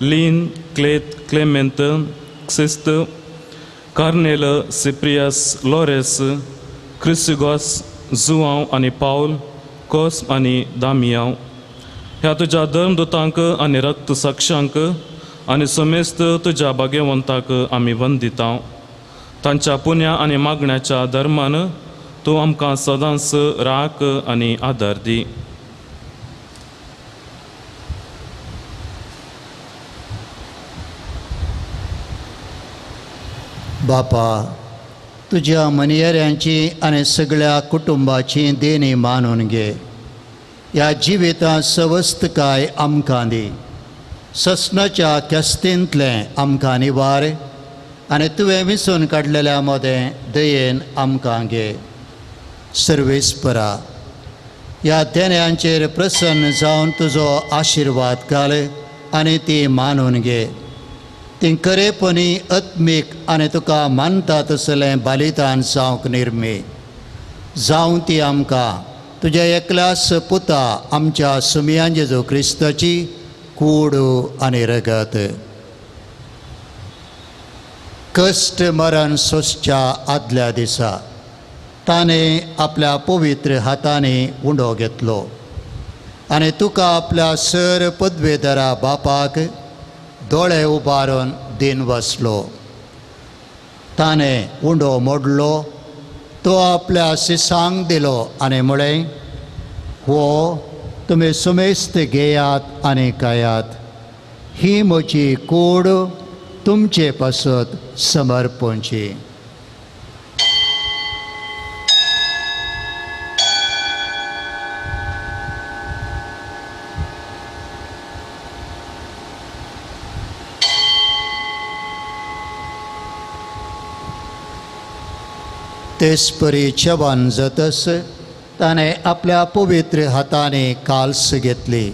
लीन, क्लेत, क्लेमेंत, क्सिस्त, कार्नेल, सिप्रियस, लॉरेस, क्रिसिगॉस, जुवांव आनी पावल, कोस आनी दामियांव ह्या तुज्या धर्मदूतांक आनी रक्त साक्षांक आनी समेस्त तुज्या भाग्यवंताक आमी वंदिता. तांच्या पुण्या आनी मागण्याच्या धर्मान तूं आमकां सदांच राख आनी आदार दी. बापा, तुज्या मनयेऱ्यांची आनी सगळ्या कुटुंबाची देणी मानून घे. ह्या जिवितांत सवस्तकाय आमकां दी. ससनाच्या केस्तींतलें आमकां निवार आनी तुवें विसून काडलेल्या मदें दयेन आमकां घे. सर्वेस्परा, ह्या देण्यांचेर प्रसन्न जावन तुजो आशिर्वाद घाल आनी ती मानून घे. ती खरेपणी आत्मीक आनी तुका मानता तसलें बलिदान जावंक निर्मी जावं. ती आमकां तुज्या एकल्यास पुता आमच्या सुमयान जेजू क्रिस्ताची कूड आनी रगत कश्ट मरण सोंसच्या आदल्या दिसा ताणें आपल्या पवित्र हातांनी उंडो घेतलो आनी तुका आपल्या सर पदवेधरा बापाक दोळे उबारून दिन बसलो. ताणें उंडो मोडलो, तो आपल्या सिसांक दिलो आनी म्हळें, हो तुमी सुमेस्त घेयात आनी खायात, ही म्हजी कूड तुमचे पासत समर्पणची. तेचपरी जेवण जातस ताणें आपल्या पवित्र हातांनी काल्स घेतली,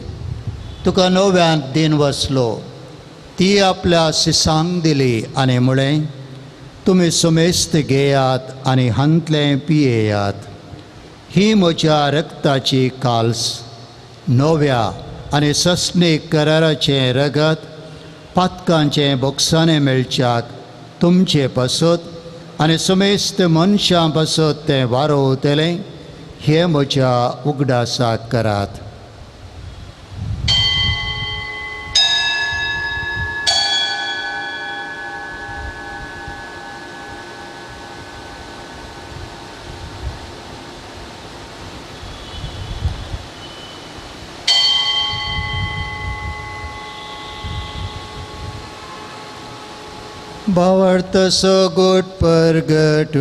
तुका नव्यान दिन वसलो, ती आपल्या सिसांक दिली आनी म्हळें, तुमी सुमेस्त घेयात आनी हांतलें पियेयात, ही म्हज्या रक्ताची काल्स, नव्या आनी सस्नीक कराराचें रगत पातकांचें बोगसाणें मेळच्याक तुमचे पासत आनी समेस्त मनशां पासत तें वारोवतलें, हें म्हज्या उगडासाक करात. भावार्थ सगोट परगटुया.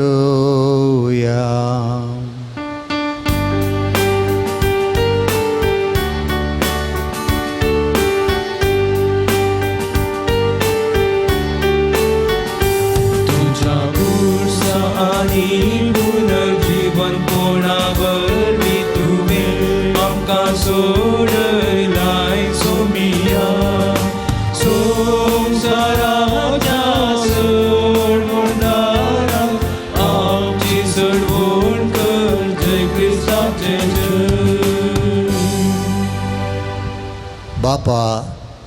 बापा,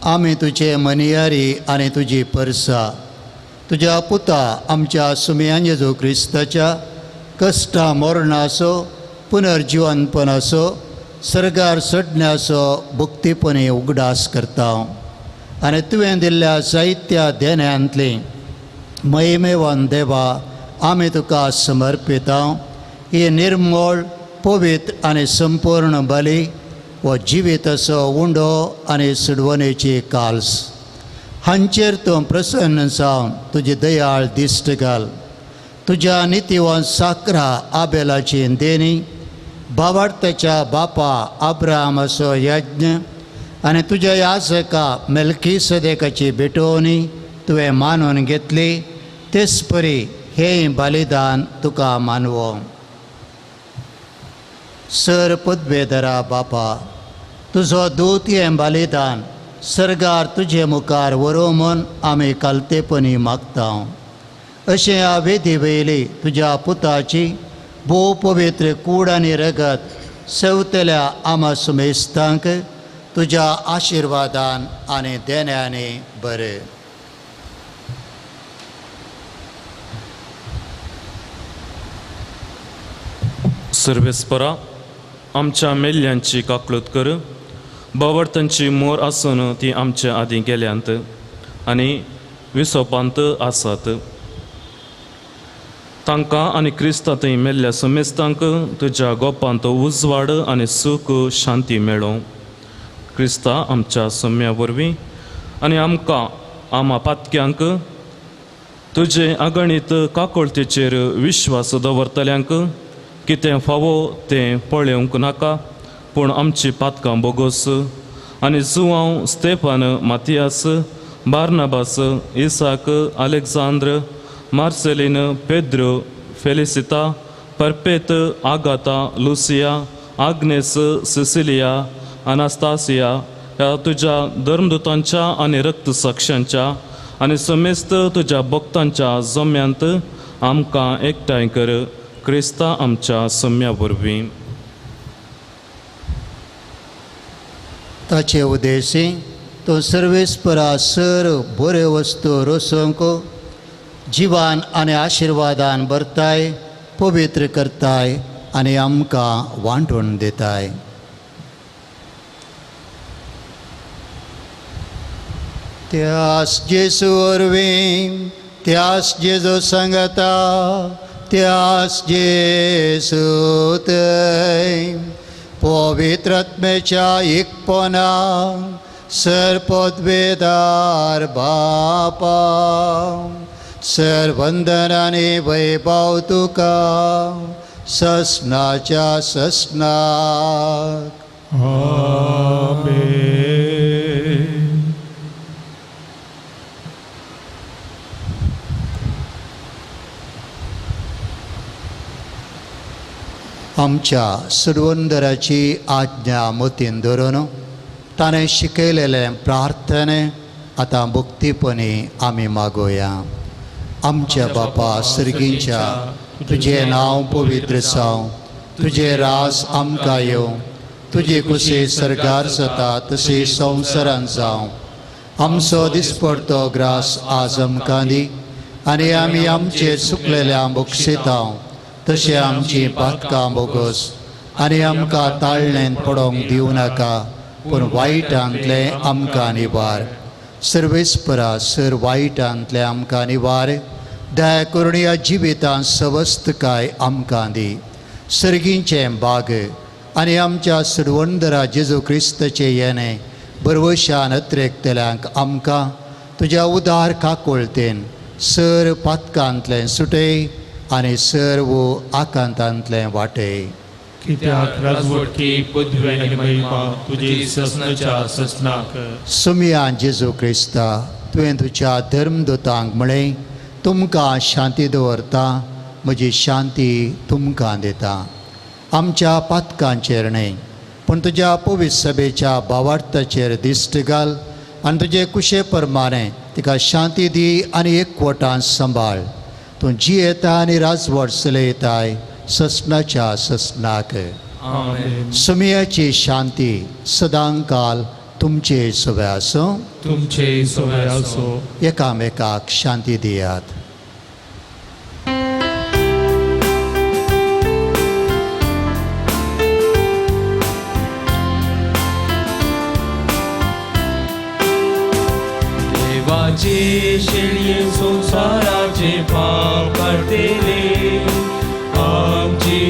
आमी तुजे मनियारी आनी तुजी परसा तुज्या पुता आमच्या सुमयान जेजू क्रिस्ताच्या कश्टा मरणाचो पुनर्जिवनपणाचो सर्गार सोडण्याचो भक्तीपणी उगडास करता आनी तुवें दिल्ल्या जायत्या देण्यांतली महिमेवान देवा आमी तुका समर्पिता। ही निर्मळ पवित्र आनी संपूर्ण बली हो जिविताचो उंडो आनी सुडवणेची काल्स हांचेर तूं प्रसन्न जावन तुजी दयाळ दिश्ट घाल। तुज्या नितीवान साकरा आबेलाची देणी बावार्थाच्या बापा आब्रामाचो यज्ञ आनी तुज्या याजका मेल्कीसदेकाची भेटवणी तुवें मानून घेतली तेच परी हें बलिदान तुका मानवो। सर पदवेधरा बापा, तुजो दूत हें बलिदान सर्गार तुजे मुखार व्हरूं म्हूण आमी कालतेपणी मागता। अशें ह्या वेदी वयली तुज्या पुताची भोव पवित्र कूड आनी रगत सेवतल्या आमा सुमेस्तांक तुज्या आशिर्वादान आनी देण्यांनी बरें। सर्वेस्परा आमच्या मेल्ल्यांची काकळूत कर, बावडतांची मोर आसून ती आमच्या आदीं गेल्यांत आनी विसोपांत आसात। तांकां आनी क्रिस्ता थंय मेल्ल्या समेस्तांक तुज्या गोपांत उजवाड आनी सूख शांती मेळों। क्रिस्ता आमच्या सम्या वरवीं आनी आमकां आमा पातक्यांक तुजे अगणीत काकळतेचेर विश्वास दवरतल्यांक कितें फावो तें पळोवंक नाका, पूण आमची पातकां बोगोस आनी Joao Stefan Mathias Barnabas Isaac Alexandra Marcelin Pedro Felicita Perpet Agatha Lucia Agnes Cecilia Anastasia ह्या तुज्या धर्मदूतांच्या आनी रक्तसाक्षांच्या आनी समेस्त तुज्या भक्तांच्या जम्यांत आमकां एकठांय कर, क्रिस्ता आमच्या सम्या वरवीं। ताचे उद्देशी तो सर्वेस्परा सर बऱ्यो वस्तू रोसोवंक जिवान आनी आशिर्वादान भरताय, पवित्र करताय आनी आमकां वांटून दिताय। त्यास जेजू वरवीं, त्यास जेजू सांगता, त्यास जेजू थंय पवित्र आत्म्याच्या एकपणा सर पदवेदार बापा सर वंदन आनी वैभव तुका ससनाच्या ससनाक। आमेन। आमच्या सुरवंदराची आज्ञा मतीन धरून ताणें शिकयलेलें प्रार्थने आतां भक्तीपणी आमी मागोया। आमच्या बापा सर्गींच्या, तुजें नांव पवित्र जावं, तुजें राज आमकां येवं, तुजी कुशी सर्गार जाता तशी संवसारांत जावं। आमचो दिसपडतो ग्रास आज आमकां दी आनी आमी आमचे चुकलेल्या बक्षितां तशें आमची पातकां बोगस आनी आमकां ताळणेन पडोवंक दिवं नाका, पूण वायटांतलें आमकां निवार। सर्वेस्परा सर वायटांतलें आमकां निवार, दया करून ह्या जिवितांत सवस्तकाय आमकां दी। सर्गींचें बाग आनी आमच्या सुरवंदरा जेजू क्रिस्ताचें येणें बरवशान अत्रेकतल्यांक आमकां तुज्या उदार काकुळतेन सर पातकांतलें सुटय आनी सर्व आकांतांतलें वाटय। कित्याक राजवटकी पदवी आनी महिमा तुजी ससनाच्या ससनाक। सुमया जेजू क्रिस्ता, तुवें तुज्या धर्मदूतांक म्हळें, तुमकां शांती दवरता, म्हजी शांती तुमकां दिता। आमच्या पातकांचेर न्हय, पूण तुज्या पवित्र सभेच्या भावार्थाचेर दिश्ट घाल आनी तुजे कुशे प्रमाणें तिका शांती दी आनी एकवटान सांबाळ। तूं जियेता आनी राजवट चलयताय ससनाच्या ससनाक। आमेन। सुमयाची शांती सदांकाल तुमचे सवे आसूं, तुमचे सवे आसूं. एकामेकाक शांती दियात. देवाचे शेळये संवसाराचे पाप काडटले, आमची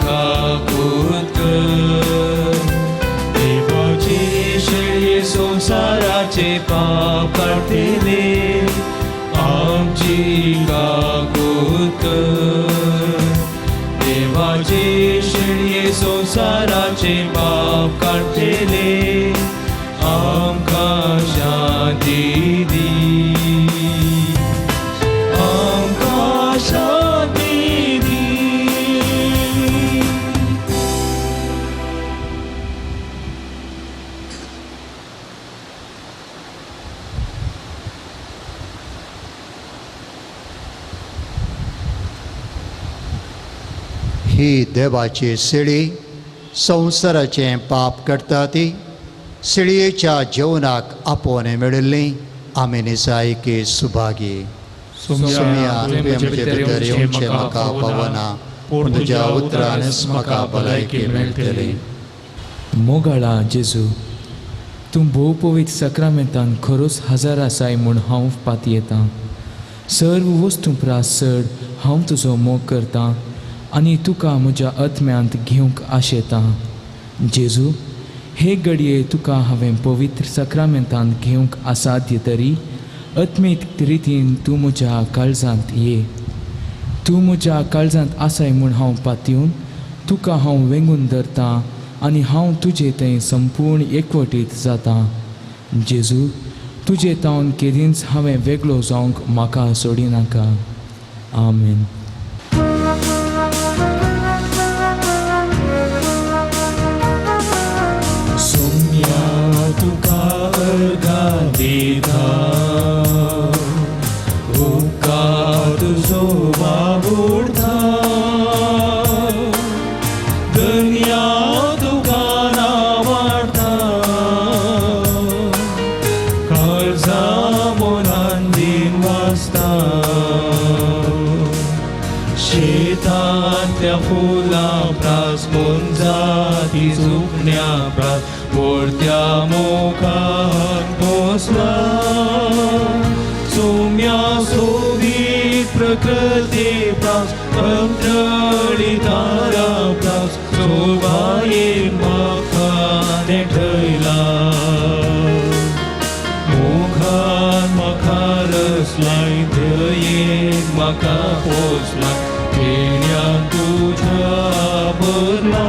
काकूत कर. देवाचे शेळये संवसाराचे पाप काडटले, आमची काकूत कर. देवाचे शेळये संवसाराचे पाप काडटले, आमकां शांती दी, आमकां शांती दी. ही देवाची शिळी संवसाराचें पाप करता ती शिळयेच्या जेवणाक आपोवणें मेळिल्ली आमी निजायकी सुभागी. सुमिया, तुवें म्हजे भितर येवचें म्हाका पावना, पूण तुज्या उतरानच म्हाका भलायकी मेळटली. मोगाळा जेजू, तूं भोव पवित्र साक्रामेंतान खरोच हजर आसाय म्हूण हांव पातयेतां. सर्व वस्तूं प्रास चड हांव तुजो मोग करतां आनी तुका म्हज्या आत्म्यांत घेवंक आशेतां. जेजू, हे घडये तुका हांवें पवित्र साक्रामेंतान घेवंक असाध्य तरी आत्मीक रितीन तूं म्हज्या काळजांत ये. तूं म्हज्या काळजांत आसाय म्हूण हांव पातयेवन तुका हांव वेंगून धरतां आनी हांव तुजे थंय संपूर्ण एकवटीत जातां. जेजू, तुजे तावन केदींच हांवें वेगळो जावंक म्हाका सोडिनाका. आमेन. सोम्या तुका अर्घां दिता, उपकार तुजो बाबुडता, दर्या तुका नावाडता, काळजा मनान दिन वाजता, शेतांतल्या फुलां प्रास मोनजाती सुकण्या प्रास पोरत्या मोखान पोसला. सोम्या सोबीत प्रकृती प्रास अंतळी तारा प्रास सोबायेन म्हाका नेठयला. मोखान म्हाका रसलाय, दयेन म्हाका पोसला, पेण्यान तुज्या भरला.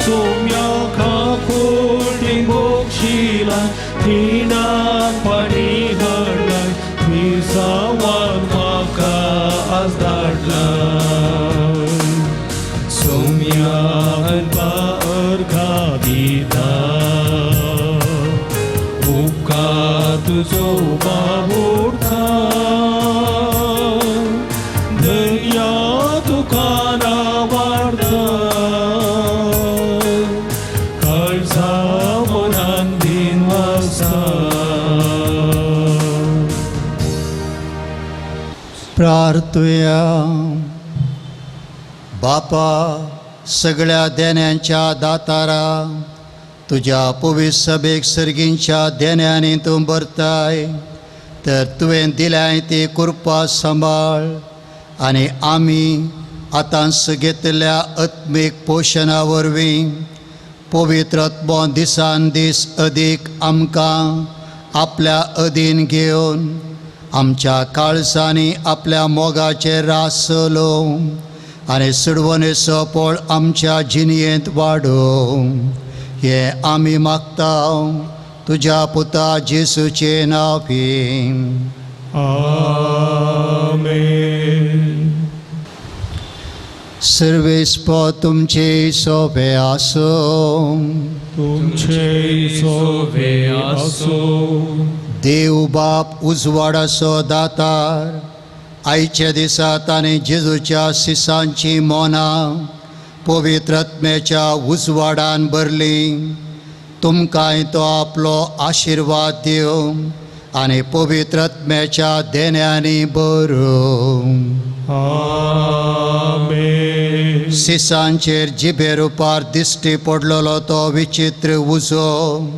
सोम्या काकुळटी मोक्षिला, थिणान पाणी हाडलाय, मिरसांवान म्हाका आज धाडला. सोम्या अल्पा अर्घां दिता, उपकार तुजो बाबुडता, दर्या तुका नावाडता, काळजा मनान दिन वाजता. प्रार्थुया. बापा, सगळ्या देण्यांच्या दातारा, तुज्या पवित्र सभेक सर्गींच्या देण्यांनी तूं भरताय, तर तुवें दिल्याय ती कृपा सांबाळ आनी आमी आतांच घेतल्या आत्मीक पोशणा वरवीं पवित्र आत्मो दिसान दीस अदीक आमकां आपल्या अधीन घेवन आमच्या काळजांनी आपल्या मोगाचे रास चलोवं आनी सुडवणेचो पोळ आमच्या जिणयेंत वाडोवं, हें आमी मागता तुज्या पुता जेसूचे नांवान. आमेन. सर्वेस्पो तुमचे सोबे आसूं. तुमचे सोबे आसूं. देव बाप उजवाडाचो दातार, आयच्या दिसा ताणें जेजूच्या सिसांची मोनां पवित्र आत्म्याच्या उजवाडान भरलीं. तुमकांय तो आपलो आशिर्वाद दिवं आनी पवित्र आत्म्याच्या देण्यांनी बरोवं. आमेन. सिसांचेर जिबे रुपार दिश्टी पडलेलो तो विचित्र उजो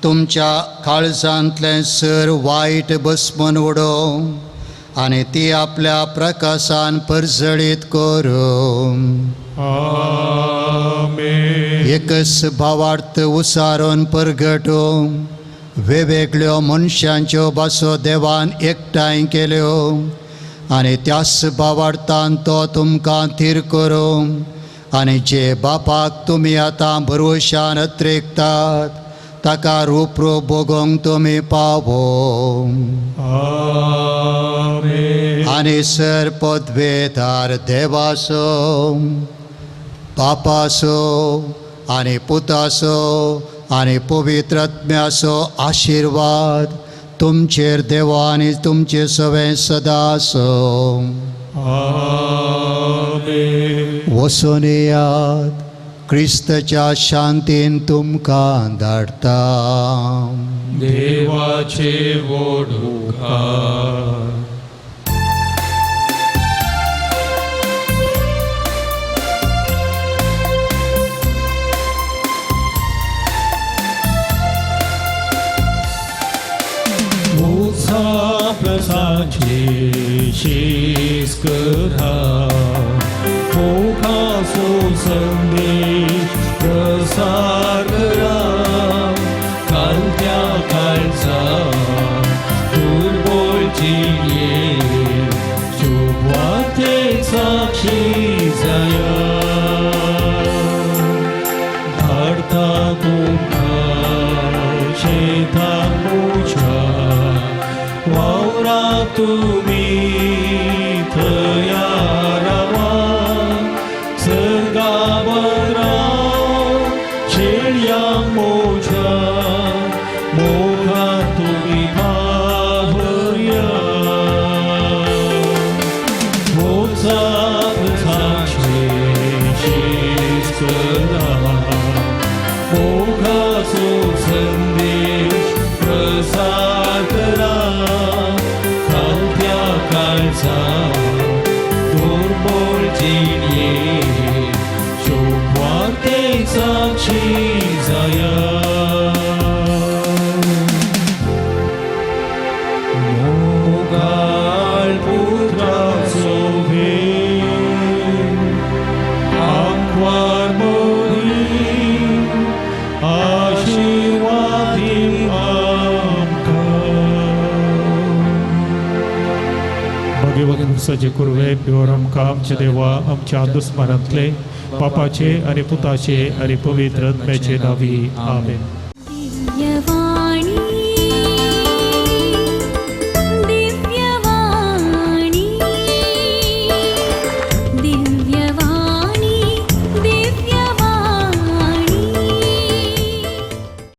तुमच्या काळजांतलें सर वायट बसमन उडोवं आनी ती आपल्या प्रकाशान परजळीत करूं. आमेन. एकच भावार्थ उसारून परगटूं वेगवेगळ्यो मनशांच्यो भासो देवान एकठांय केल्यो आनी त्याच भावार्थान तो तुमकां थीर करूं आनी जे बापाक तुमी आतां भरवशान अत्रेकतात ताका रूप रूप भोगोवंक तुमी पावो. आमेन. आनी सर पदवेदार देवासो बापासो आनी पुतासो आनी पवित्र आत्म्याचो आशिर्वाद तुमचेर देवा आनी तुमचे सवें सदां आसूं. आमेन. वचून येयात, क्रिस्ताच्या शांतीन तुमकां धाडटा. देवाचे वोडुकार. प्रसाचे शीस करा मोखासो संदेश प्रसार करा कालत्या काळजा दुर्बळ जिये शुभवार्ते साक्षी जाया धाडता तुमकां शेतां मोच्या वावरा तुमी थंया रावा सर्गावरा शेळयां मोच्या मोखा तुमी पावया मोचा साक्षी शीस करा मोखाचो संदेश प्रसार करा कालत्या काळजा दुर्बळ जिणये शुभवार्ते साक्षी जाया. मोगाळ पुत्राचो भेद आंकवार मोहीम आशिर्वादीम आमकां. भगवंत पुरसाचे कुर्वे प्युअर आमकां आमच्या देवा आमच्या दुस्मानांतले बापाचे आनी पुताचे आनी पवित्र आत्म्याचे नावी. आमेन.